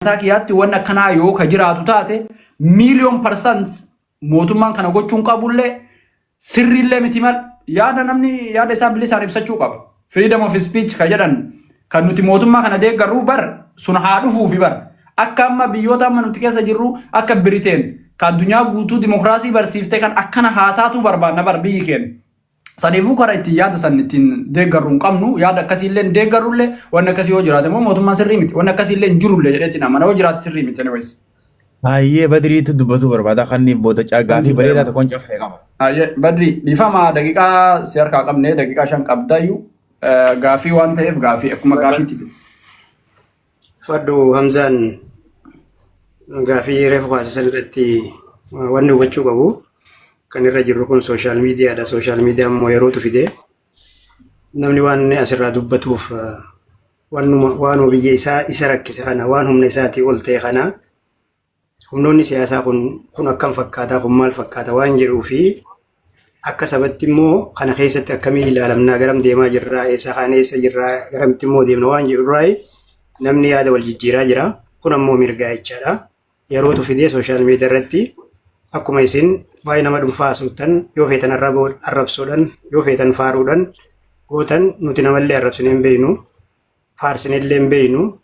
Mataa kiyyaatti wanni akkanaa yoo ka jiraatu taate, 1,000,000% mootummaan kana gochuun qabullee sirriillee miti. Mal yaada namni yaada isaa bilisaan ibsachuu qaba. Freedom of speech ka jedhan kan nuti mootummaa kana deeggarru bar sun haa dhufuufi bar. Akka amma biyyoota amma nuti keessa jirru, akka Biriteen ka addunyaa guutuu dimokiraasii barsiifte kan akkana haa taatu barbaanna bar biyyi keenya. Saniifuu karaa ittiin yaada san ittiin deeggarru hin qabnu. Yaada akkasiillee hin deeggarrullee. Wanni akkasii yoo jiraate immoo mootummaan sirrii miti. Wanni akkasiillee hin jirullee jedheetiin amana. Yoo jiraate sirrii miti anyways. Baay'ee Badriitu dubbatu barbaada. Kanneen booda gaafii bareedaa tokkoon caffee qaba. Baay'ee Badrii, dhiifama, daqiiqaa si harkaa qabne, daqiiqaa 5 qabdayyuu, gaafii waan ta'eef gaafii akkuma gaafiitti. Fadhu Hamzaan, gaafii reefu kaasisan irratti wanni hubachuu qabu kan irra jirru kun social mediadha. Social media immoo yerootu fide. Namni waan asirraa dubbatuuf waanuma biyya isaa isa rakkise kana, waan humna isaatii ol ta'e kana, humnoonni siyaasaa kun kun akkam fakkaataa, kun maal fakkaata waan jedhuu fi akka sabatti immoo kana keessatti akkamii ilaalamnaa, garam deemaa jirraa, eessa kaan eessa jirraa, garamitti immoo deemna waan jedhu irraa namni yaada wal jijjiiraa jira. Kun ammoo mirgaa jechaadha. Yerootu fidee social media irratti akkuma isin waa'ee nama dhuunfaa haasoftan, yoo feetan arrabsuudhaan, yoo feetan faaruudhaan gootan, nuti namallee arrabsinee hin beeknu, faarsinellee hin beeknu.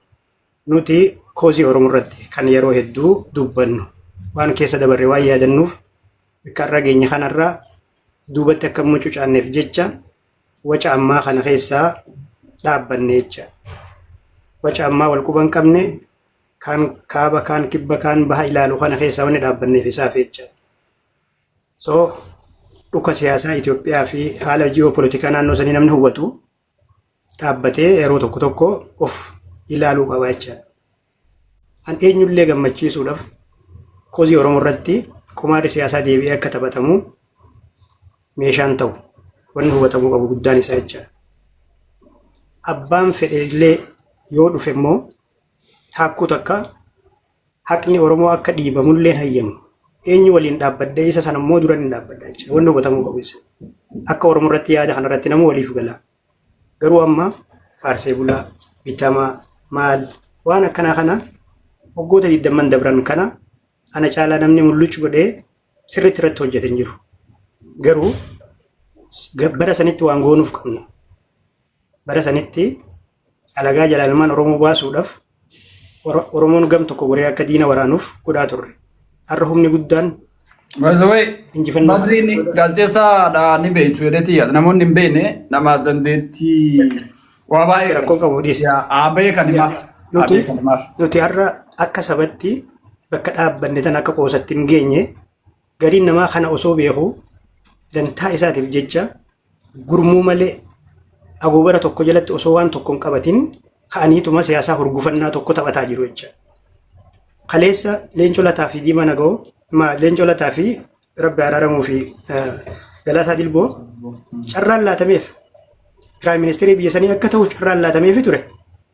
Nuti cause Oromoo irratti kan yeroo hedduu dubbannu waan keessa dabarre waan yaadannuuf, bakka irra geenye kanarraa duubatti akka mucucaanneef jecha waca ammaa kana keessaa dhaabbanne jecha. Waca ammaa wal quba hin qabne, kaan kaaba, kaan kibba, kaan baha ilaalu kana keessaa wanni dhaabbanneef isaaf jecha. So dhuka siyaasaa Itoophiyaa fi haala ji'oopolitikaa naannoo sanii namni hubatu dhaabbatee yeroo tokko tokko of ilaaluu qaba jechaadha. An eenyullee gammachiisuudhaaf cause Oromoo irratti qumaarri siyaasaa deebi'ee akka taphatamu meeshaan ta'u wanni hubatamuu qabu guddaan isaa jechaadha. Abbaan fedhe illee yoo dhufe immoo taakkuu takka haqni Oromoo akka dhiibamullee hayyamu. Eenyu waliin dhaabbadhee isa sana immoo dura hin dhaabbadha jechuudha. Wanni hubatamuu qabu isa. Akka Oromoo irratti yaada kanarratti nama waliif gala. Garuu amma faarsee bulaa, bitamaa, maal waan akkanaa kana waggoota 20n dabran kana ana caalaa namni mul'uchu godhee sirriitti irratti hojjete hin jiru. Garuu bara sanitti waan goonuuf qabna. Bara sanitti alagaa jalaa ilmaan Oromoo baasuudhaaf Oromoon gam tokko goree akka diina waraanuuf godhaa turre. Har'a humni guddaan By the way, injifannoo Badriin gaazexeessaadha, ni beektu jedheeti yaada. Namoonni hin beekne nama dandeettii waa baay'ee Rakkoon qabu dhiise. Haa beekan himaaf. Haa Nuti beekan himaaf. nuti har'a akka sabatti bakka dhaabbanne tan akka qoosatti hin geenye. Gariin namaa kana osoo beeku dantaa isaatiif jecha gurmuu malee agoobara tokko jalatti osoo waan tokko hin qabatin ka'aniituma siyaasaa hurgufannaa tokko taphataa jiru jecha. Kaleessa Leencoo Lataa fi Diimaa Naga'oo, Leencoo Lataa fi Rabbi araaramuu fi Galaasaa Dilboo carraan laatameef prime ministerii biyya sanii akka ta'u carraan laatameefi ture.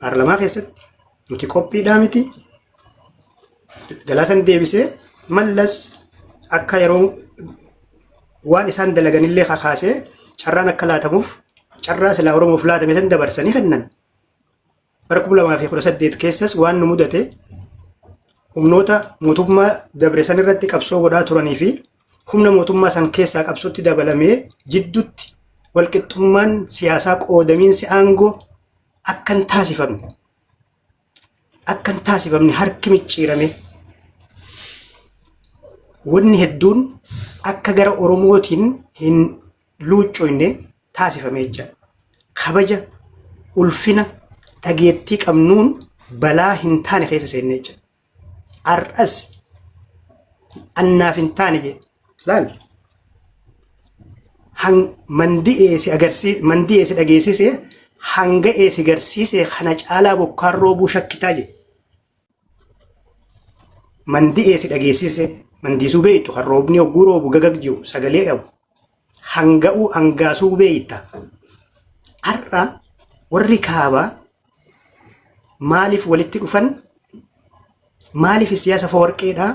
Paarlamaa keessatti nuti qophiidhaa miti. Galaasan deebisee Mallas akka yeroo waan isaan dalaganillee kakaasee carraan akka laatamuuf carraa silaa Oromoof laatame san dabarsanii kennan. Bara 2018 keessas waan nu mudate, humnoota mootummaa dabre san irratti qabsoo godhaa turanii fi humna mootummaa san keessaa qabsootti dabalamee jidduutti walqixxummaan siyaasaa, qoodamiinsi aangoo akka hin taasifamne harki micciirame, wanni hedduun akka gara Oromootiin hin luuccoyne taasifame jechaadha. Kabaja, ulfina, dhageettii qabnuun balaa hin taane keessa seenne jechaadha. Har'as annaaf hin taane jedhe. Laal. Mandi'ee si agarsiise, mandi'ee si dhageessise, hanga ee si garsiise kana caalaa bokkaan roobuu shakkitaa jedhe. Mandi'ee si dhageessise, mandiisuu beektu, kan roobni hogguu roobu gagag jiru sagalee qabu. Hanga'uu hangaasuu beekta. Har'a warri kaabaa maaliif walitti dhufan? Maaliif siyaasa Fawarqeedhaa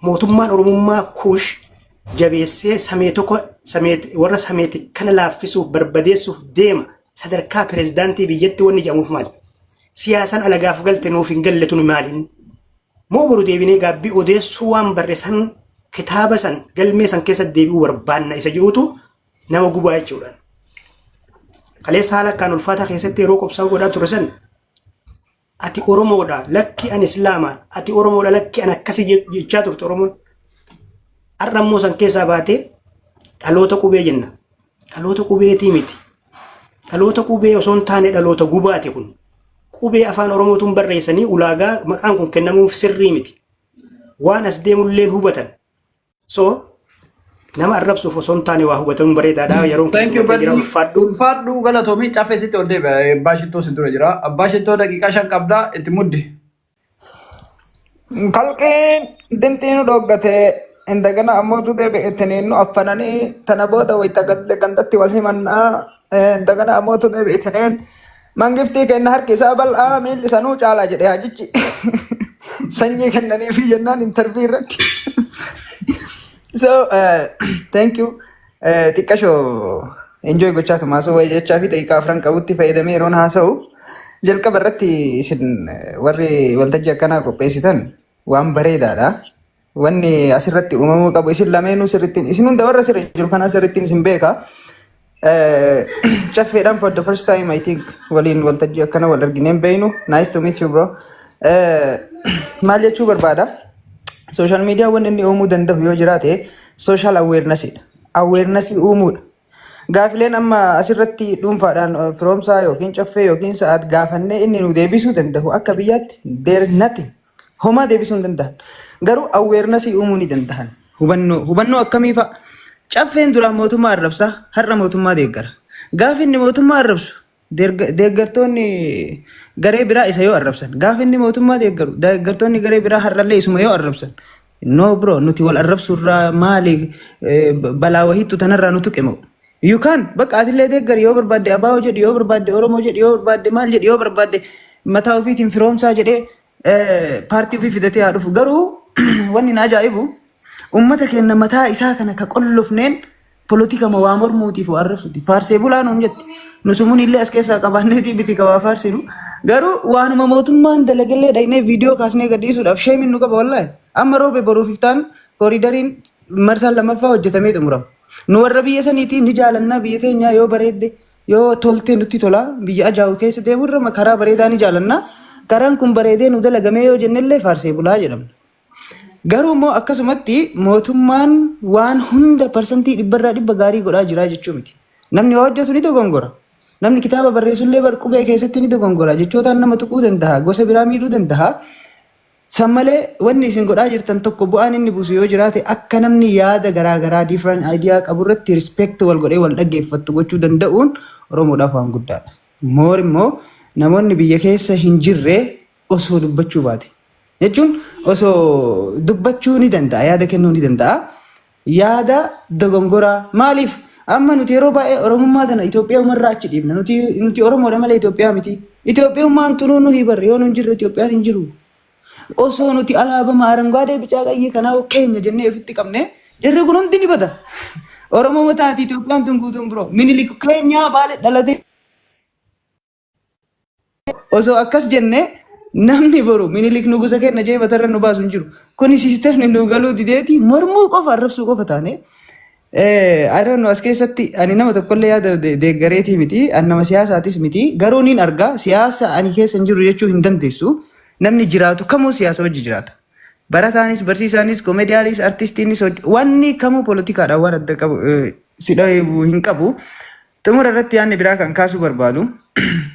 mootummaan Oromummaa Kuush jabeessee samee tokko warra sameeti kana laaffisuuf barbadeessuuf deema, sadarkaa pirezidaantii biyyatti wanni jedhamuuf maali? Siyaasaan alagaaf galte nuuf hin galle tun maaliin? Moo boru deebinee gaabbii odeessuu waan barre san, kitaaba san, galmee san keessa deebi'uu barbaanna isa jirutu nama gubaa jechuudha. Kaleessa haala akkaan ulfaataa keessatti yeroo qobsaa godhaa ture san, "Ati Oromoodha," "Lakki, ani Islaama," "Ati Oromoodha," "Lakki, ani akkasii" jechaa turte Oromoon. Har'a immoo san keessaa baatee dhaloota qubee jenna. Dhaloota qubeetii miti. Dhaloota qubee osoo hin taane dhaloota gubaati kun. Qubee Afaan Oromootuun barreessanii ulaagaa maqaan kun kennamuuf sirrii miti. Waan as deemulleen hubatan. So nama arrabsuuf osoo hin taane waa hubatamuun bareedaadha. Yeroon Thank you, kun jira, Badri. ulfaadhu. Ulfaadhu, galatoomii. Caffee sitti ol deebi'a. Abbaa Shittoo si dura jira. Abbaa Shittoo, daqiiqaa 5 qabdaa, itti muddi. Kalqeen dimxii nu dhoggate indagana ammootu deebi'etanii nu affananii tana booda wayita gandatti wal himannaa indagana ammootu deebi'etaniin mangiftii kenna, harki isaa bal'aa, miilli sanuu caalaa jedhe hajichi sanyii kennaniifi jennaan interview irratti. So thank you. Xiqqashoo enjoy gochaa tumaasuu wayii jechaa fi daqiiqaa 4 qabutti fayyadamee yeroon haasa'u, jalqaba irratti isin warri waltajjii akkanaa qopheessitan waan bareedaadha. Wanni asirratti uumamuu qabu, isin lameenuu sirrittiin, isin hunda warra sirri jiru kanaa sirrittiin isin beeka. Caffeedhaan for the first time, I think, waliin waltajjii akkana wal argineen beeynu. Nice to meet you, bro. Maal jechuu barbaada? Social media wanni inni uumuu danda'u yoo jiraate social awareness dha. Awareness uumuudha. Gaafileen amma asirratti dhuunfaadhaan Firoomsaa yookiin Caffee yookiin Sa'aat gaafannee inni nu deebisuu danda'u, akka biyyaatti there is nothing. Homaa deebisuu hin danda'an. Garuu awareness uumuu ni danda'an. Hubannoo akkamii fa'a? Caffeen duraan mootummaa arrabsaa, har'a mootummaa deeggara. Gaafa inni mootummaa arrabsu deeggartoonni garee biraa isa yoo arrabsan, gaafa inni mootummaa deeggaru deeggartoonni garee biraa har'allee isuma yoo arrabsan, no bro, nuti wal arrabsurraa maali balaa wahiittu tanarraa nu tuqe moo? Yookaan bakka atillee deeggari, yoo barbaadde Abaa'oo jedhi, yoo barbaadde Oromoo jedhi, yoo barbaadde maal jedhi, yoo barbaadde mataa ofiitiin Firoomsaa jedhee paartii ofii fidatee haa dhufu. Garuu wanni na ajaa'ibu, ummata keenya mataa isaa kana ka qollofneen polotika ma waa mormuutiif waa arrabsuti. Faarsee bulaa nuun jetti. Nu sumuun illee as keessaa qabaanneetii biti ka waa faarsinu. Garuu waanuma mootummaan dalagallee dhaqnee viidiyoo kaasnee gadhiisuudhaaf sheemiin nu qaba wallaahi. Amma roobe boruuf iftaan kooriidariin marsaan lammaffaa hojjetamee xumurama. Nu warra biyya saniitii ni jaalannaa, biyya teenyaa yoo bareedde, yoo tolte nutti tola, biyya ajaa'u keessa deemurra karaa bareedaa ni jaalannaa. Karaan kun bareedee nu dalagamee yoo jennellee faarsee bulaa jedhamna. Garuu immoo akkasumatti mootummaan waan hunda 100% gaarii godhaa jira jechuu miti. Namni waa hojjetu ni dogongora. Namni kitaaba barreessullee bar qubee keessatti ni dogongora. Jechootaan nama tuquu danda'a. Gosa biraa miidhuu danda'a. San malee wanni isin godhaa jirtan tokko bu'aan inni buusu yoo jiraate, akka namni yaada garaagaraa, different idea qabu irratti respect wal godhee wal dhaggeeffattu gochuu danda'uun Oromoodhaaf waan guddaadha. Moor immoo namoonni biyya keessa hin jirre osoo dubbachuu baate. Jechuun osoo dubbachuu ni danda'a, yaada kennuu ni danda'a. Yaada dogongoraa maaliif amma nuti yeroo baay'ee Oromummaa tana Itoophiyaa umarraa achi dhiibna. Nuti Oromoodha malee Itoophiyaa miti. Itoophiyummaan tunuu nu hibarre, yoo nu hin jirre Itoophiyaan hin jiru. Osoo nuti alaabama aranguwaadee bicaa qayyii kanaa keenya jennee ofitti qabne, jarri kun hundi ni bada. Oromoo mataati Itoophiyaan tun guutuun biroo. Minilik keenyaa Baale dhalatee osoo akkas jenne, namni boru Minilik nugusa kenna jee matarra nu baasu hin jiru. Kuni systemni nu galuu dideeti mormuu qofa, arrabsuu qofa taane. I don't know, as keessatti ani nama tokkollee yaada deeggareetii miti, ani nama siyaasaatis miti, garuu niin arga, siyaasa ani keessa hin jiru jechuu hin dandeessu. Namni jiraatu kamuu siyaasa wajji jiraata. Barataanis, barsiisaanis, koomediyaanis, artistiinis, wanni kamuu poolitikaadhaan waan adda qabu si dhabu hin qabu. Xumura irratti yaadni biraa kan kaasuu barbaadu,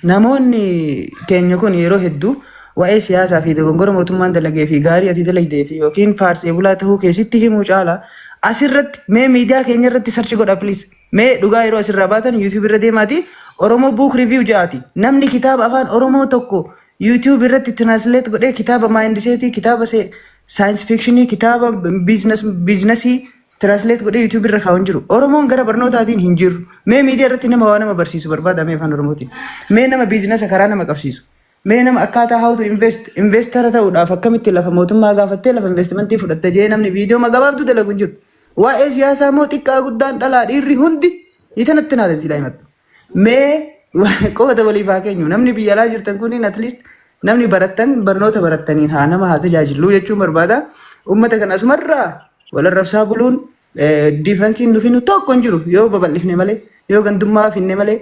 namoonni keenya kun yeroo hedduu waa'ee siyaasaa fi dogongora mootummaan dalagee fi gaarii ati dalagdee fi yookiin faarsee bulaa ta'uu keessatti himuu caala, asirratti mee miidiyaa keenya irratti search godha, please. Mee dhugaa yeroo asirraa baatan YouTube irra deemaati Oromoo book review jedhaati. Namni kitaaba Afaan Oromoo tokko YouTube irratti translate godhee, kitaaba mindsetii, kitaaba science fictionii, kitaaba businessii translate godhee YouTube irra kaa'u hin jiru. Oromoon gara barnootaatiin hin jiru. Mee miidiyaa irratti nama waa nama barsiisu barbaada mee Afaan Oromootiin. Mee nama businessa karaa nama qabsiisu. Mee nama akkaataa how to invest, investor ta'uudhaaf akkamitti lafa mootummaa gaafattee lafa investmentii fudhatte jee namni viidiyoo gabaabduu dalagu hin jiru. Waa'ee siyaasaa immoo xiqqaa guddaan, dhalaa dhiirri hundi itanatti naala zilaa himattu. Mee qooda waliif haa keenyu. Namni biyya alaa jirtan kunniin at least Namni barattan barnoota barattaniin haa nama haa tajaajilu jechuun barbaada. Uummata kana asumarraa walarrabsaa buluun difference iin nufinu tokko hin jiru yoo babal'ifne malee, yoo gandummaa finne malee,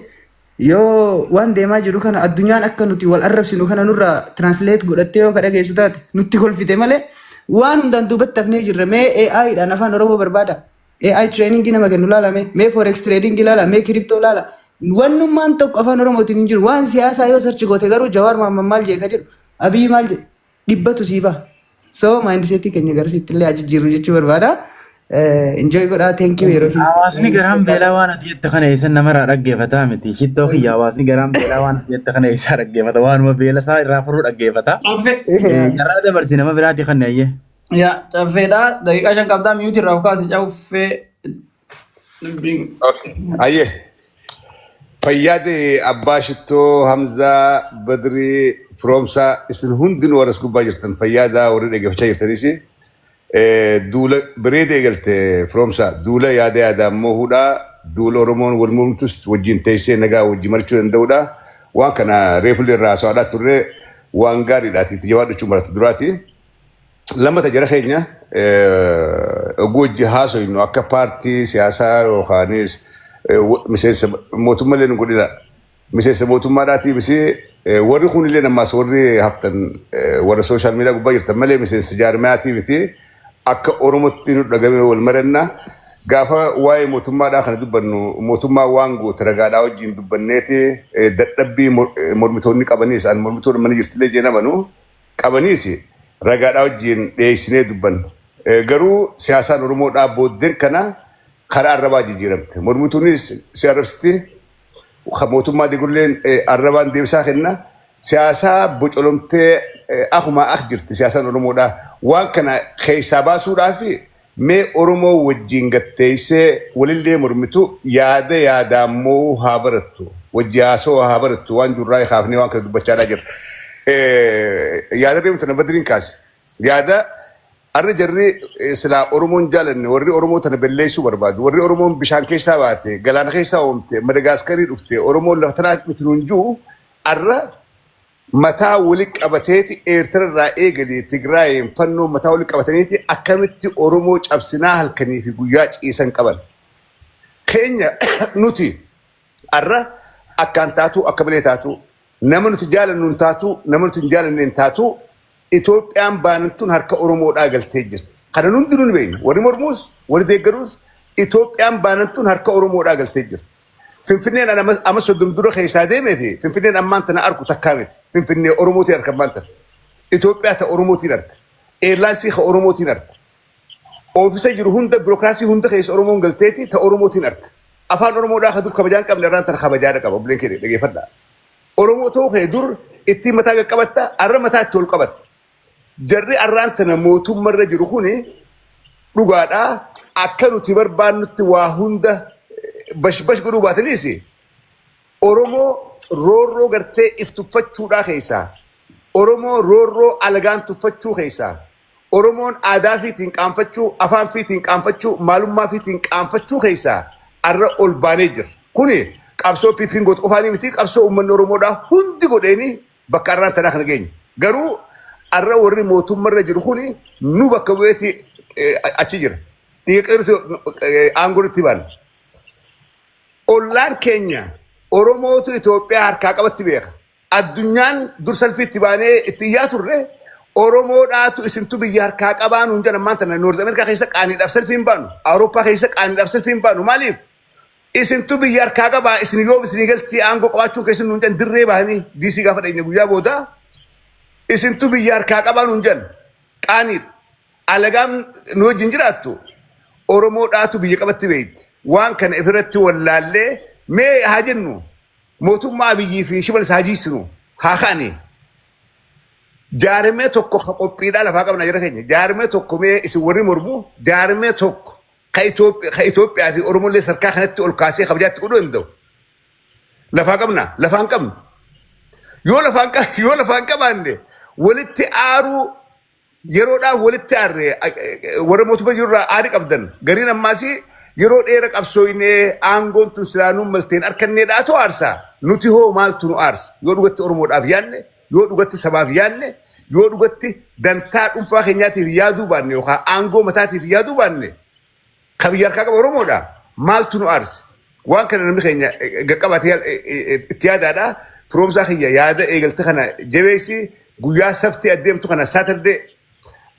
yoo waan deemaa jiru kana addunyaan akka nuti wal arrabsinu kana nurraa translate godhattee yoo ka dhageessu taate nutti kolfite malee, waan hundaan duubatti hafnee jirra. Mee AI dhaan afaan Oromoo barbaada. AI training nama kennu laalame, mee forex trading ilaala, mee crypto laala. Wannummaan tokko afaan Oromootiin hin jiru. Waan siyaasaa yoo search goote garuu Jawaar Mohammad maal jedhe ka jedhu, Abiyyi maal jedhe, dhibbatu sii baha. So mindset keenya garasitti illee jijjiirru jechuu barbaada. Enjoy godhaa, thank you yeroo. Hawaasni garaan beelaa waan ati jette kana eessa namarraa dhaggeeffataa miti. Shittoo kiyya, hawaasni garaan beelaa waan ati jette kana eessaa dhaggeeffata? Waanuma beela isaa irraa furuu dhaggeeffata. Caffee. Carraa dabarsi nama biraati kan ayyee. Yaa caffeedha. Daqiiqaa 5 qabdaa, mute irraa of kaasi caffee. Ayyee. Fayyaade abbaa shittoo, Hamzaa, Badrii, Firoomsaa, isin hundinuu warra as gubbaa jirtan fayyaada, warri dhaggeeffachaa jirtanis duula bareeda eegalte Firoomsaa. Duula yaada yaada ammoo hudhaa, duula Oromoon wal mormtus wajjin teessee nagaa wajjin marchuu danda'udha. Waan kana reefullee irraa haasa'aadhaa turre, waan gaariidhaati, itti jabaadhu maratu duraati. Lammata, jara keenya, oguu wajji haasoynu akka paartii siyaasaa yookaanis miseensa mootummaa nu godhina. Miseensa mootummaadhaatii misi warri kunillee, ammaas warri haftan warra social media gubbaa jirtan malee miseensa jaarmiyaatii miti. Akka Oromootti nu dhagame wal maranna. Gaafa waa'ee mootummaadhaa kana dubbannu, mootummaa waan goote ragaadhaa wajjin dubbanneeti, dadhabbii mormitoonni qabaniis, an mormitoonni mana jirtillee jee namanu qabaniis ragaadhaa wajjin dhiyeessinee dubbanna. Garuu siyaasaan Oromoodhaa booddeen kana karaa arrabaa jijjiiramte. Mormituunis si arrabsiti, mootummaa deeggarulleen arrabaan deebisaa kenna. Siyaasaa bocolomtee akkuma ak jirti siyaasaan Oromoodhaa. Waan kana keessaa baasuudhaaf mee Oromoo wajjin gatteessee walillee mormitu yaada yaadaammoo haa barattu. Wajji haasoo haa barattu, waan jirraa kaafnee waan kana dubbachaadhaa jirra. Yaada deemtu na Badriin kaase. Yaada arra jarri silaa Oromoon jaalanne, warri Oromoo tana balleessuu barbaadu, warri Oromoon bishaan keessaa baate, galaana keessaa oomte, Madagaaskarii dhufte, Oromoon lafa tanaa miti nuun jiru, arra mataa wali qabateeti Eertira irraa eegalee Tigraayin fannoo mataa wali qabataniiti akkamitti Oromoo cabsinaa halkanii fi guyyaa ciisan qaban. Keenya nuti arra akkaan taatu, akka malee taatu, nama nuti jaalannu hin taatu, nama nuti hin jaalanne hin taatu, Itoophiyaan baanantuun harka Oromoodhaa galtee jirti. Kana hundinuu ni beekna. Warri mormuus, warri deeggaruus, Itoophiyaan baanantuun harka Oromoodhaa galtee jirti. Finfinneen ana amma 30 dura keessaa deemee fi Finfinneen ammaan tana arku takkaa miti. Finfinnee Oromootiin harka ammaan tana. Itoophiyaa ta Oromootiin harka. Airlines ka Oromootiin harka. Oofisa jiru hunda, biirokiraasii hunda keessa Oromoon galteeti ta Oromootiin harka. Afaan Oromoodhaa ka dur kabajaan qabne irraan tana kabajaadha qaba. Obboleen keenya, dhageeffadhaa. Oromoo ta'uu kee dur ittiin mataa qaqqabatta, arra mataa itti ol qabatta. Jarri arraan tana mootummarra jiru kuni dhugaadhaa akka nuti barbaannutti waa hunda bashbash godhuu baataniis, Oromoo roorroo gartee if tuffachuudhaa keessaa, Oromoo roorroo alagaan tuffachuu keessaa, Oromoon aadaa fiitiin qaanfachuu, afaan fiitiin qaanfachuu, maalummaa fiitiin qaanfachuu keessaa arra ol baanee jira. Kuni qabsoo PP'n gootu qofaanii miti, qabsoo uummanni Oromoodhaa hundi godheeni bakka arraan tanaa kana geenye. Garuu arra warri mootummarra jiru kuni nu bakka bu'eeti achi jira. Dhiiga qeerroo aangoo itti baana. Ollaan keenya Oromootu Itoophiyaa harkaa qabatti beeka. Addunyaan dur salfiitti baanee itti iyyaa turre, Oromoodhaatu isintu biyya harkaa qabaa nuun jedhan. Maanta North America keessa qaaniidhaaf salfii hin baanu. Awurooppaa keessa qaaniidhaaf salfii hin baanu. Maaliif? Isintu biyya harkaa qabaa, isin yoo isinii galtii aangoo qabaachuun keessan nuun jedhan. Dirree bahanii DC gaafa dhaqne guyyaa booda isintu biyya harkaa qabaa nuun jedhan, qaaniidha. Alagaan nu wajjin jiraattu Oromoodhaatu biyya qabatti beekti. Waan kana ifirratti wallaallee, mee haa jennu, mootummaa Abiyyii fi Shimalis haa jiisinu, haa ka'anii. Jaarmee tokko ka qophiidhaa lafaa qabna jira keenya. Jaarmee tokko, mee isin warri mormu, jaarmee tokko ka Itoophiyaa fi Oromollee sarkaa kanatti ol kaasee kabajaatti godhuu danda'u. Lafaa qabna, lafaan qabnu. Yoo lafaan qabaanne walitti aaruu, yeroodhaaf walitti aarre, warra mootummaa jirurraa aarii qabdan, gariin ammaas yeroo dheera qabsooynee aangoon tun silaa nuun malteen harkanneedhaatu aarsaa. Nuti hoo maaltu nu aarsa? Yoo dhugatti Oromoodhaaf yaadne Yoo dhugatti sabaaf yaadne, yoo dhugatti dantaa dhuunfaa keenyaatiif yaaduu baanne yookaan aangoo mataatiif yaaduu baanne, ka biyya harkaa qaba Oromoodha. Maaltu nu aarse? Waan kana namni keenya gaqqabatee itti yaadaadha. Firoomsaa kiyya, yaada eegalte kana jabeessi. Guyyaa saftii adeemtu kana, Saturday,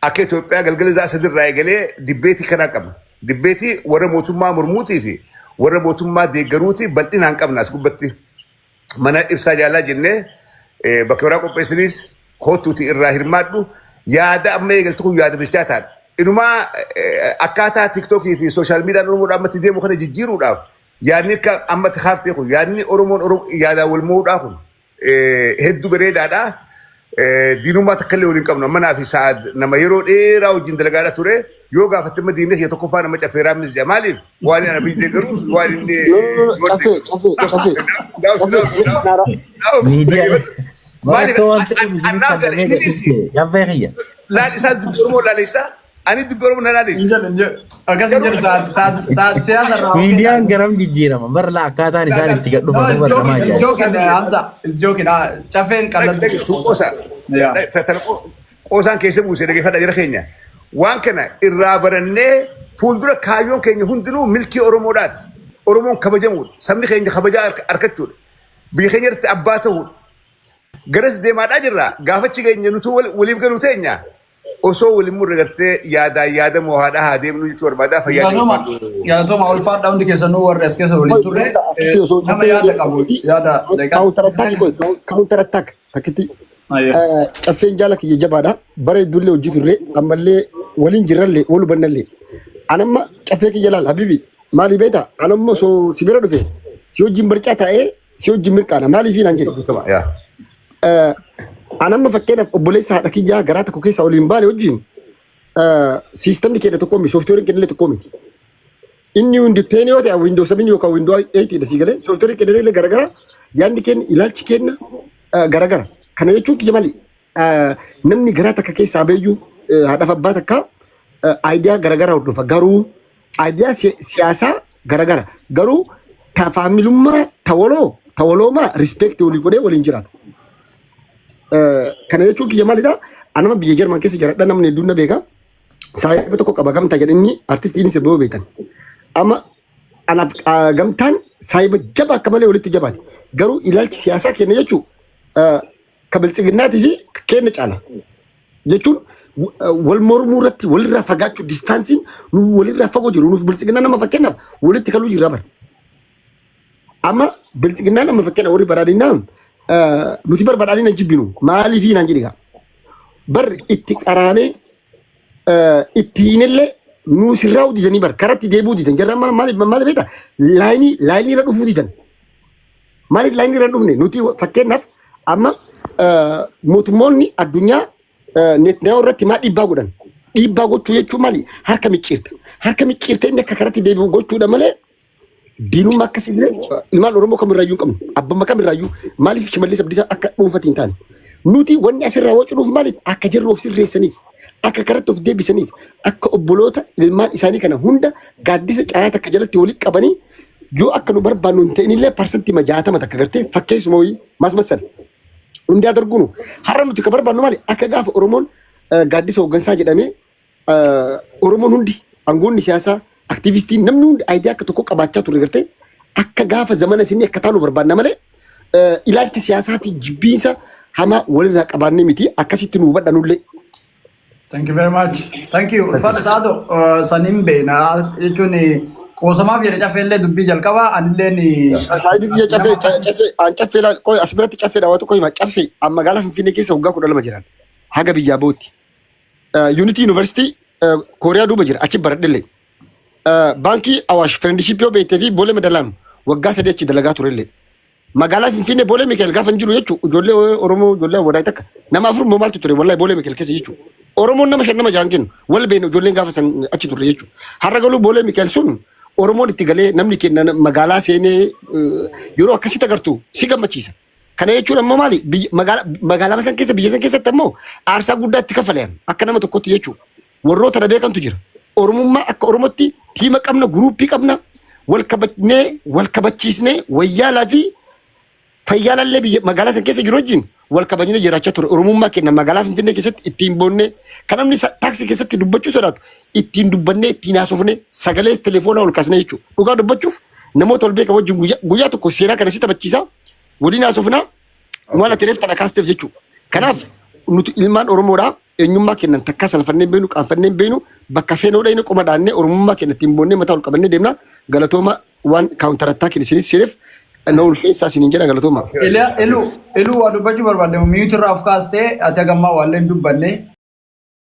akka Itoophiyaa galgala za'a 3 irraa eegalee debate kanaa qabna. Debate warra mootummaa mormuutii fi warra mootummaa deeggaruuti bal'inaan qabna as gubbatti. Mana ibsaa jaalaa jennee bakka biraa qopheessinis kootuuti irraa hirmaadhu. Yaada amma eegaltu kun yaada bilchaataadha. Inumaa akkaataa TikTokii fi social mediaan Oromoodhaa ammatti deemu kana jijjiiruudhaaf yaadni akka ammatti kaaftee kun, yaadni Oromoon yaadaan wal mo'uudhaa kun hedduu bareedaadha. Diinummaa takka illee waliin qabnu. Amma naa fi Sa'aad nama yeroo dheeraa wajjin dalagaadha ture. Yoo gaafatte amma diinni kiyya tokkoffaa nama Caffeeraa mis jedha. Maaliif? Waan inni ana biyya deeggaruuf, waan inni No, no, no, Caffee, Caffee, Caffee. Caffee, Miidiyaa. Maaliif? Akka waan ta'eef Annaaf gara inni Caffee kiyya. Laal, isaas dubbii Oromoo laaleessa. Ani dubbii Oromoo na laaleessa. Hin jedhu, hin jedhu. Akkas hin jedhu. Sa'aad siyaasa irraa. Miidiyaan garam jijjiirama. Bara laa akkaataan isaan itti gad No, dhufan it's bara joking, namaa it's ajaa'iba. joking, Hamza. It's joking. Ah, Caffeen qallaltu. Qoosa. Qoosaan keessa buusee dhaggeeffadha jira keenya. Waan kana irraa barannee fuuldura kaayyoon keenya hundinuu milkii Oromoodhaati. Oromoon kabajamuudha. Sabni keenya kabajaa argachuudha. Biyya keenya irratti abbaa ta'uudha. Garas deemaadhaa jirra. Gaafachi keenya nutu waliif galuu teenya. Osoo waliin murre gartee yaadaan yaada moohaadhaa haa deemnu jechuu barbaadaa, fayyaa Galatooma, ta'uu. galatooma, ulfaadha hundi keessanuu warri as keessa waliin turre. Asitti osoo Nama yaada qabu yaada daqiiqaa. Counter attack, counter attack takkitti. Ayyee. Caffeen jaala kiyya jabaadha. Bara hedduullee hojii turre, ammallee waliin jirrallee, wal hubannallee. Anamma caffee kiyya laal, habibi, maali beektaa? Anamma osoo si bira dhufe si wajjin barcaa taa'ee si wajjin mirqaana, maaliif naan jedhe. Yaa. Anamma fakkeenyaaf obboleessa haadha kiyyaa garaa tokko keessa waliin baane wajjin systemni keenya tokko miti, softwareiin keenya illee tokko miti. Inni Windows 10 yoo ta'e, Windows 7 yookaan Windows 8 dha, sii galee? Softwareiin keenya illee garagara, yaadni keenya, ilaalchi keenya garagara. Kana jechuun kiyya maali? Namni garaa takka keessaa beeyyuu haadhaaf abbaa takka idea garagara hordofa, garuu idea siyaasaa garagara, garuu ta faamilummaa ta waloo ta waloomaa respect walii godhee waliin jiraata. Kana jechuun kiyya maalidha? Anama biyya Jarman keessa jiraadha, namni hedduun na beeka. Saayiba tokko qaba, Gamtaa jedhanii, artistiin sirboo beektan. Amma anaaf Gamtaan saayiba jaba, akka malee walitti jabaati. Garuu ilaalchi siyaasaa keenya jechuun ka biltsiginnaatii fi keenya caala. Jechuun wal mormuu irratti walirraa fagaachuu, distanceiin nu walirraa fagoo jiru, nuuf biltsiginnaa nama fakkeenyaaf walitti kaluu jirra bara. Amma biltsiginnaan amma fakkeenyaaf warri badhaadhinaa, nuti bar badhaadhina hin jibbinu, maaliifii naan jedhi gaa. Bar itti qaraanee itti hiinillee nuu sirraa'uu didanii, bar karatti deebi'uu didan jarra. Maaliif maaliif beektaa? Line irra dhufuu didan. Maaliif line irra hin dhufne? Nuti fakkeenyaaf amma mootummoonni addunyaa Netanyahu irratti maa dhiibbaa godhan? Dhiibbaa gochuu jechuun maali? Harka micciirta. Harka micciirta inni akka karatti deebi'u gochuudha malee diinummaa akkasiillee ilmaan Oromoo kamirraayyuu hin qabnu. Abbamma kamirraayyuu. Maaliif Shimallis Abdiisaa akka dhuunfatti hin taane? Nuti wanni asirraa wacuudhuuf maaliif? Akka jarri of sirreessaniif, akka karatti of deebisaniif, akka obboloota ilmaan isaanii kana hunda gaaddisa caayaa takka jalatti walitti qabanii, yoo akka nu barbaannu hin ta'inillee parsantii 60 takka gartee fakkeessuma wayii maas massal. Hundaa darguunu har'a nuti ka barbaannu maali? Akka gaafa Oromoon gaaddisa hooggansaa jedhamee Oromoon hundi, aangoonni siyaasaa, aktiivistiin, namni hundi idea akka tokko qabaachaa ture gartee, akka gaafa zamana isinii akka taanu barbaanna malee ilaalcha siyaasaa fi jibbiinsa hamaa walirraa qabaannee miti, akkasitti nu hubadhanullee. Thank you very much. Thank you. Ulfaata Saado, saniin beena jechuun qoosamaaf jedhe Caffeellee dubbii jalqaba anilleen. Saayibii biyya Caffee, Caffee an Caffee laal, qoy, as biratti Caffeedha, waa tokko hima. Caffee an magaalaa Finfinnee keessa waggaa 12 jiran haga biyyaa bootti. Unity University Kooriyaa duuba jira, achi baradhellee. Baankii Awaash Friendship yoo beektee fi Boolee Madalaam waggaa 3 achi dalagaa turellee. Magaalaa Finfinnee Boolee Mikael gaafa hin jiru jechuun ijoollee Oromoo, ijoollee Wadaay takka nama afur moo maaltu ture wallahi Boolee Mikael keessa jechuun. Oromoon nama shan, nama jahan kennu wal beekne, ijoolleen gaafa san achi turre jechuun. Har'a galuu Boolee Mikael sun Oromoon itti galee, namni kenna magaalaa seenee yeroo akkasitti agartu si gammachiisa. Kana jechuun ammoo maali? Magaalaa san keessa, biyya san keessatti ammoo aarsaa guddaa itti kaffalan akka nama tokkotti jechuudha. Warroota na beekantu jira. Oromummaa akka Oromootti teama qabna, groupii qabna, wal kabajnee, wal kabachiisnee, wayyaalaa fi fayyaalallee biyya magaalaa san keessa jiru wajjin Wal kabajnee jiraachaa ture. Oromummaa keenya magaalaa Finfinnee keessatti ittiin boonnee, kan namni taaksii keessatti dubbachuu sodaatu ittiin dubbannee, ittiin haasofnee, sagalee telefoonaa ol kaasnee jechuudha. Dhugaa dubbachuuf namoota ol beekan wajjin guyyaa guyyaa tokko seenaa kana si taphachiisaa, waliin haasofnaa waan ati reef tana kaasteef jechuudha. Kanaaf nuti ilmaan Oromoodhaa eenyummaa kennan takkaa salfannee hin beeknu, qaanfannee hin beeknu, bakka feenoo dhayne qoma dhaannee Oromummaa keenya ittiin boonnee mataa ol qabannee deemna. Galatooma, waan counter attack isiniif seeneef na ulfeessaa isiniin jedha, galatooma. Iluu, Iluu, waa dubbachuu barbaadde, mute irraa of kaastee ati hagammaa waallee hin dubbanne.